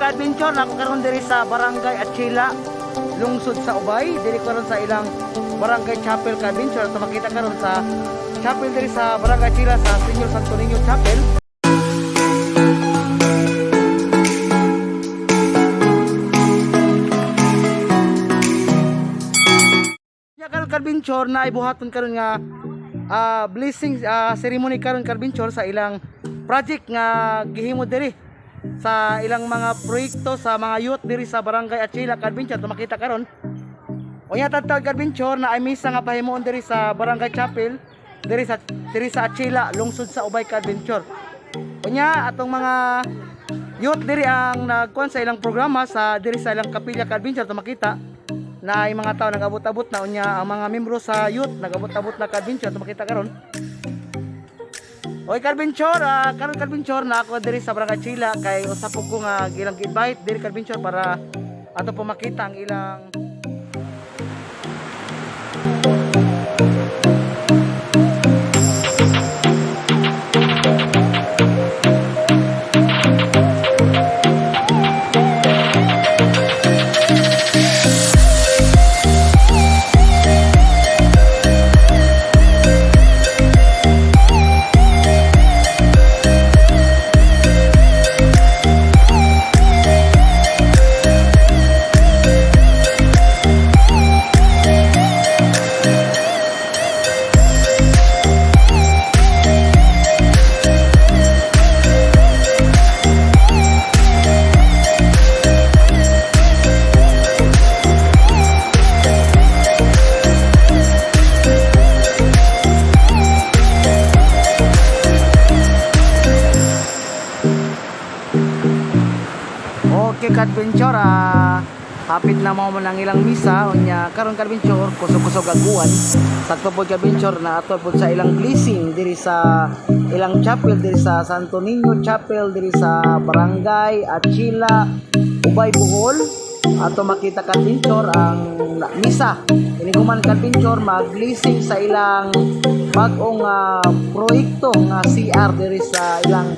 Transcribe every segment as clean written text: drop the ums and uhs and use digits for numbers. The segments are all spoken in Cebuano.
Ka-adventure, ako karon diri sa Barangay Achila, lungsod sa Ubay. Diri karon sa ilang Barangay Chapel, ka-adventure. Ato makita karon sa chapel diri sa Barangay Achila, sa Señor Santo Niño Chapel. Ya karon, ka-adventure, na ibuhaton karon nga blessing ceremony karon, ka-adventure, sa ilang project nga gihimo diri sa ilang mga proyekto sa mga youth diri sa Barangay Achila, ka-adventure. To makita karon. Unya tadtad, ka-adventure, na ay misa nga pahimuon diri sa Barangay Chapel diri sa Achila, lungsod sa Ubay, ka-adventure. Unya atong mga youth diri ang nagkuan sa ilang programa sa diri sa ilang kapilya, ka-adventure. To makita na ay mga tao nagabot-abot na. Unya ang mga membro sa youth nagabot-abot na, ka-adventure. To makita karon. Oy, ka-adventure, karon, ka-adventure, na ako diri sa Barangay Chila kay usa po ko nga gilang invite diri, ka-adventure, para ato po makita ang ilang Okay, ka-adventure, hapit na mo ang ilang misa. Unya karon, ka-adventure, kusog-kusog ag uwan. Sakto pod, ka-adventure, na ato pod sa ilang blessing diri sa ilang chapel diri sa Santo Niño Chapel diri sa Barangay Achila, Ubay, Bohol. Ato makita, ka-adventure, ang misa. Iniguman, ka-adventure, mag-blessing sa ilang bag-ong proyekto nga CR diri sa ilang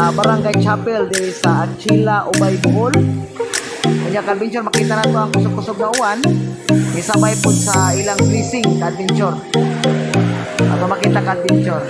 Barangay Chapel diri sa Achila, Ubay, Bohol. Kanya, ka-adventure, makita nato ang kusog-kusog na uwan. Isabay pod sa ilang blessing, ka-adventure. Ato makita, ka-adventure.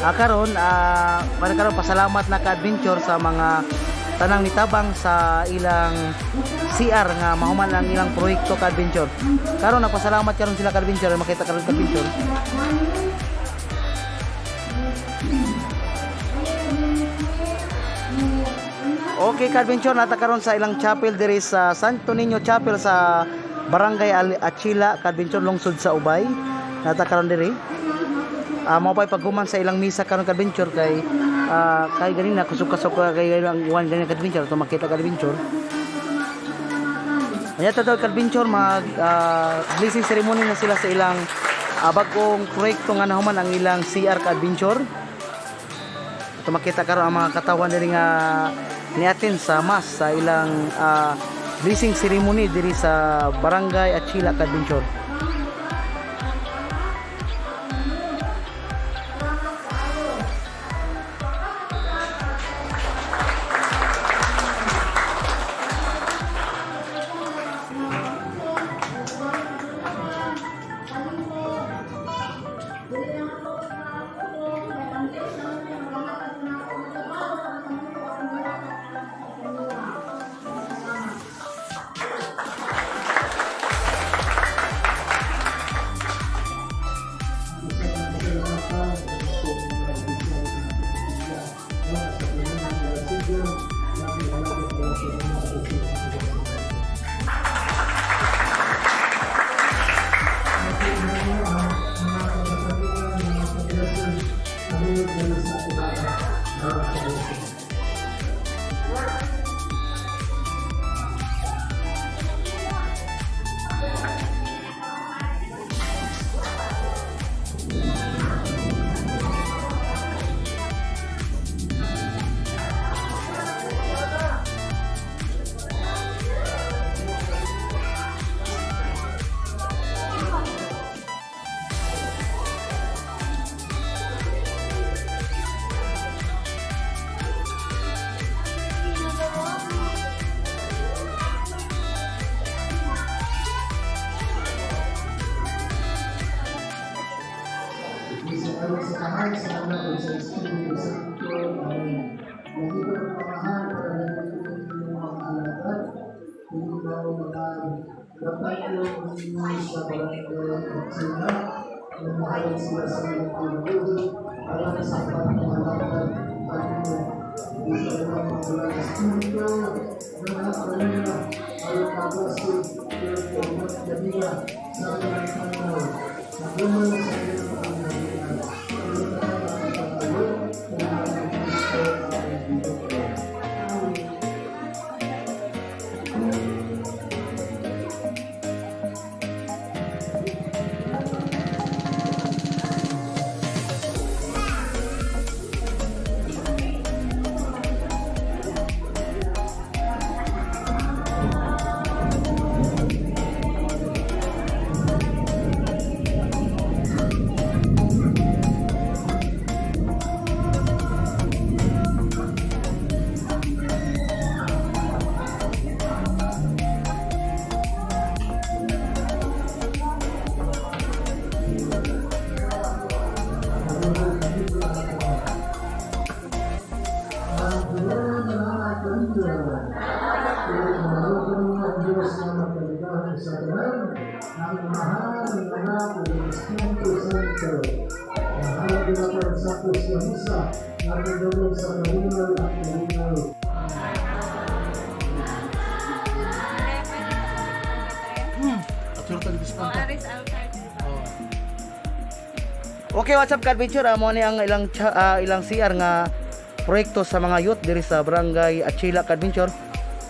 Karon para karon pasalamat na ka-adventure sa mga tanang nitabang sa ilang CR nga mahuman ang ilang proyekto ka-adventure. Karon nagpasalamat karon sila ka-adventure, makita karon ka-adventure. Okay ka-adventure, nata karon sa ilang chapel diri sa Santo Niño Chapel sa Barangay Achila ka-adventure, lungsod sa Ubay. Nata karon diri. Mao pa'y paghuman sa ilang misa karon ka-adventure kay kay ganina kusog-kusog ka kay ilang uwan ganina ka-adventure to makita ka-adventure. Kaya to ka-adventure mag blessing ceremony na sila sa ilang bagong proyekto nga nahuman ang ilang CR ka-adventure. Ito makita karon ang mga katawan diri nga niatin sa mass sa ilang blessing ceremony diri sa Barangay Achila ka-adventure. Sa Amahan, sa Anak, ug sa Espiritu Santo. Amen. Lagi ko ng pamahan para lagi ko inyong mga alagad. Kung ikaw mga batayo ninyo sa barangay Achila, na mahalin sila sa inyong kinabuhi, para sa pagpamalakad at inyo. Dito ang mga Espiritu ng mga kanina, ayon pag-asig, pero magdamila sa kanilang pangaw. Naguman sa kanilang pangangailangan. Ang Kristo ang Ginoo. Ang Ginoo na kaniyo. Ug ang Diyos nga magkaligahon sa tanan, ang Amahan, ang Anak, ug ang Espiritu Santo. Mahalad na po ang sakos sa misa, natin sa kalinaw at kalinaw. Okay, what's up ka-adventure? Mo ni ang ilang ilang CR nga proyekto sa mga youth diri sa Barangay Achila ka-adventure.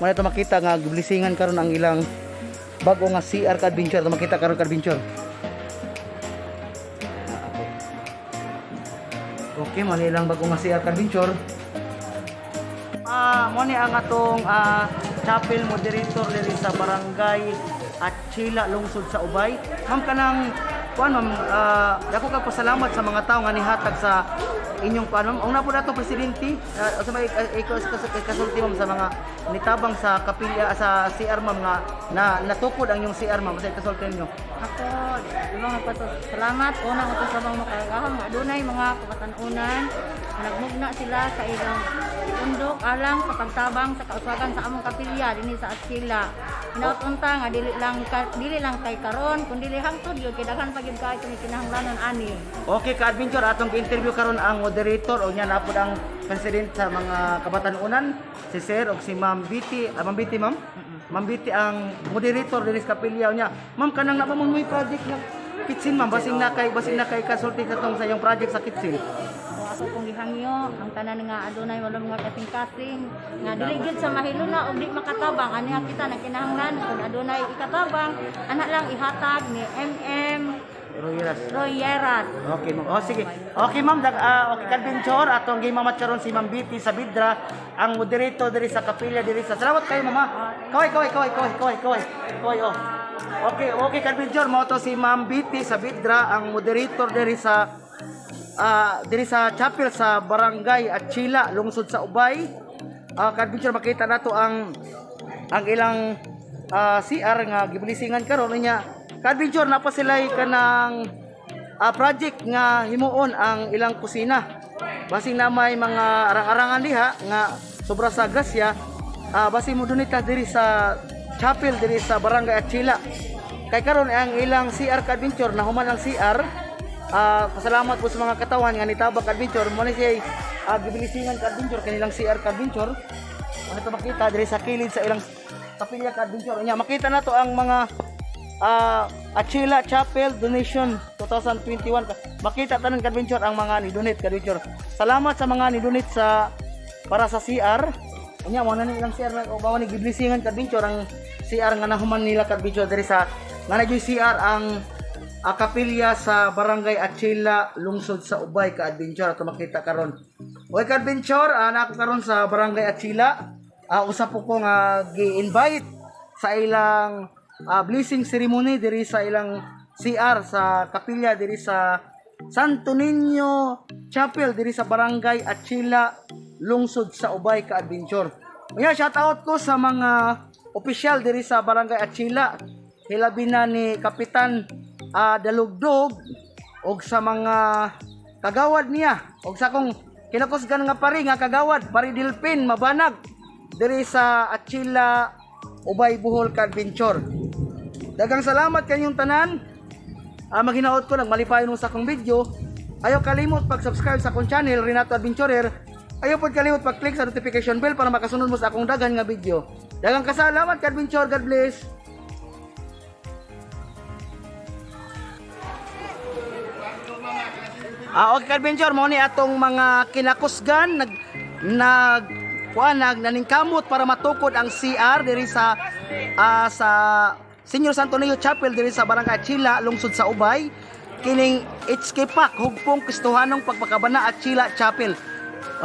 Mo na ito makita nga giblesingan karon ang ilang bago nga CR ka-adventure. Ito makita karon ka-adventure. Okay. Okay, mo ni ilang bago nga CR ka-adventure. Mo ni ang atong chapel moderator diri sa Barangay Achila, lungsod sa Ubay. Ma'am, kanang Kuan ma'am, dako kag pasalamat sa mga tao nga nihatag sa inyong kuan ma'am. Una po nato presidente, sa may ikaw sa kasulti ma'am sa mga nitabang sa kapilya sa CR ma'am nga na natukod ang inyong CR ma'am sa kasulti ninyo. Ako, mga pasalamat una ko sa mga makagahom nga adunay mga kabatan-unan nagmugna sila sa ilang undok alang sa pagtabang sa kauswagan sa among kapilya dinhi sa Atsila. Hinaut unta nga dili lang kay karon kundi hangtod gyud kay daghan pa gyud kaayo kini kinahanglanon ani. Okay ka-adventure, atong gi-interview karon ang moderator o niya napod ang president sa mga kabatanunan, si Sir og si Ma'am Betty, ah, Ma'am Betty ma'am? Ma'am Betty ang moderator diri sa kapilya niya. Ma'am, kanang napa mo may project nga kitchen ma'am, basing na kay consulting sa tong sa iyong project sa kitchen. So ako kong gihangyo ang tanan nga adunay wala mga kasing-kasing nga dili gyud sa mahiluna og di makatabang ani kita nagkinahanglan kung adunay ikatabang ana lang ihatag ni MM Royeras. Royeras. Okay, ma'am. Oh, sige. Okay, ma'am. Okay, ka-adventure. Atong gimamat karon si Ma'am Betty sa Bidra, ang moderator diri sa kapilya diri sa. Salamat kayo, mama. Kaway, kaway, kaway, kaway, kaway, kaway. Kaway, oh. Okay, okay, ka-adventure. Mao to si Ma'am Betty sa Bidra, ang moderator diri sa chapel sa Barangay Achila, lungsod sa Ubay. Ka-adventure, makita nato ang ilang CR nga giblisingan karon niya. Ka-adventure, napa sila kanang project nga himuon ang ilang kusina. Basing na may mga arang-arangan diha nga sobra sa grasya, basing mo dunita diri sa chapel diri sa Barangay Achila. Kay karon ang ilang CR ka-adventure na human ang CR. Pasalamat po sa mga katawan nga nitabang ka-adventure mo ni siya gibilisingan ka-adventure kanilang CR ka-adventure. Ano to makita diri sa kilid sa ilang kapilya ka-adventure. Nya makita na to ang mga Achila Chapel Donation 2021. Makita tanan ka-adventure ang mga ni-donate ka-adventure. Salamat sa mga ni-donate sa para sa CR. Unya mo na ni ilang CR na o bawa ni giblisingan ka-adventure ang CR nga nahuman nila ka-adventure diri sa nga na CR ang kapilya sa Barangay Achila, lungsod sa Ubay ka-adventure ato makita karon. Oy ka-adventure, na ako karon sa Barangay Achila. Usa po ko nga gi-invite sa ilang blessing ceremony diri sa ilang CR sa kapilya diri sa Santo Niño Chapel diri sa Barangay Achila, lungsod sa Ubay ka-adventure. Unya shout out ko sa mga opisyal diri sa Barangay Achila. Hilabi na ni Kapitan Dalugdog og sa mga kagawad niya og sa akong kinakusgan nga pari nga kagawad, Pari Delpin Mabanag diri sa Achila, Ubay, Bohol ka-adventure. Dagang salamat kanyong tanan. Maghinaot ko nagmalipayon mo sa akong video. Ayaw kalimot pag-subscribe sa akong channel Renato Adventurer. Ayaw pod kalimot pag-click sa notification bell para makasunod mo sa akong daghan nga video. Dagang kasalamat ka-adventure. God bless. Okay ka-adventure, mo ni atong mga kinakusgan nag nag kuan nag naningkamot para matukod ang CR diri sa Senior Santo Niño Chapel diri sa Barangay Chila, lungsod sa Ubay. Kining HK Pack, Hugpong Kristohanong Pagpakabana at Chila Chapel.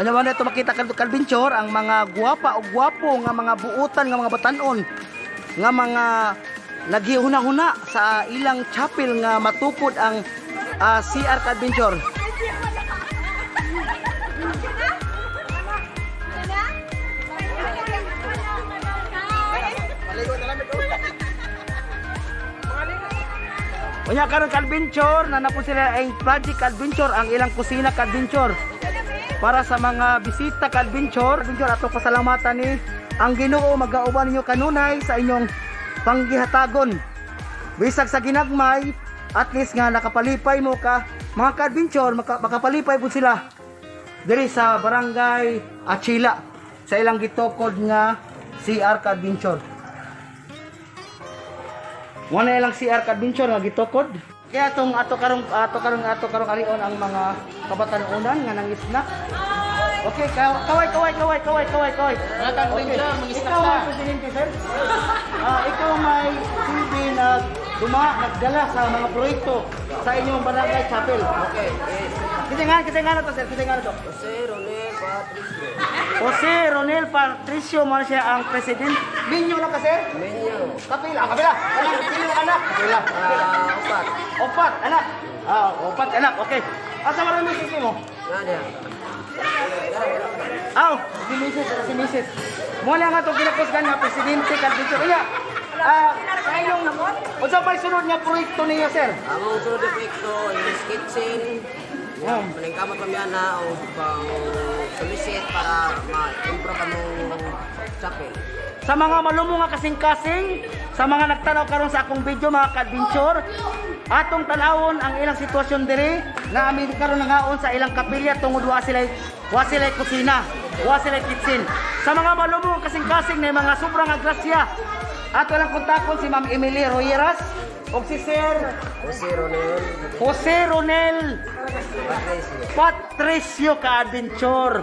Ano man ito makita ka adventure ang mga guwapa o gwapo nga mga buutan nga mga batanon nga mga naghihuna-huna sa ilang chapel nga matukod ang CR ka-adventure. Unya karon ka-adventure na napo sila ang project adventure ang ilang kusina ka-adventure para sa mga bisita ka-adventure. Adventure ato pasalamatan ni ang Ginoo magauban ninyo kanunay sa inyong panggihatagon. Bisag sa ginagmay, at least nga nakapalipay mo ka mga ka-adventure, makapalipay po sila diri sa Barangay Achila sa ilang gitukod nga CR ka-adventure. Wala ilang CR ka-adventure nga gitukod. Kaya atong ato karong arion ang mga kabatanunan nga nangisnak. Okay, kaway kaway kaway kaway kaway kaway. Mga ka-adventure, Okay. mangisnak Ikaw ta. ang presidente, sir. Ikaw may silbi na duma nagdala sa mga proyekto sa inyong barangay chapel. Okay, yes. Kita nga na to, sir, kita nga na to. Jose Ronel Patricio. Jose Ronel Patricio mo na siya ang president. Minyo lang ka, sir? Menyo. Kapila, kapila. Anak, pila anak. Kapila. Ah, upat. Opat, anak. Ah, opat, anak. Okay. Asa man ang misis mo? Nga niya. Aw, si misis, si misis. Mo na nga itong ginakusgan nga presidente ka-adventure. Iya, ah, sa inyong, unsa pa'y sunod nga proyekto niyo, sir? Among sunod na proyekto is kitchen. Maningkamot pa miya na o pang solicit para ma-improve among chapel. Sa mga malumo nga kasing-kasing, sa mga nagtanaw karon sa akong video, mga ka-adventure, atong tanawon ang ilang sitwasyon diri na amin karon nangaon sa ilang kapilya tungod wa sila kusina, wa sila kitchen. Sa mga malumo nga kasing-kasing na mga sobrang agrasya, ato lang kontakon si Ma'am Emily Royeras ug si Sir Jose Ronel Jose Ronel Patricio. Patricio ka-adventure.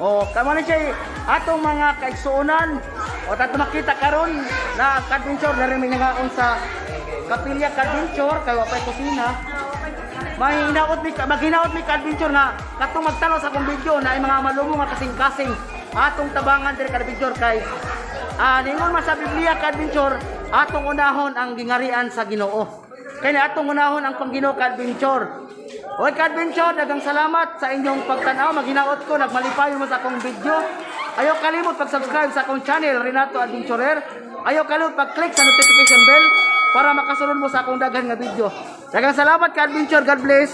O, kamo na siya eh, atong mga kaigsuonan. O, tato makita karon na ang ka-adventure na rin may nangaon sa kapilya, ka-adventure, kay wapay kusina. Mahinaot mi maghinaot mi, ka-adventure, nga katong magtanaw sa akong video na ay mga malumo nga kasing-kasing atong tabangan diri, ka-adventure, kay ningon man sa Biblia, ka-adventure, atong unahon ang gingarian sa Ginoo. Kaya atong unahon ang pangginoo, ka-adventure. Oy, ka-adventure, daghang salamat sa inyong pagtanaw. Maghinaot ko nagmalipayon mo sa akong video. Ayaw kalimot pag-subscribe sa akong channel, Renato Adventurer. Ayaw kalimot pag-click sa notification bell para makasunod mo sa akong daghan nga video. Daghang salamat, ka-adventure. God bless.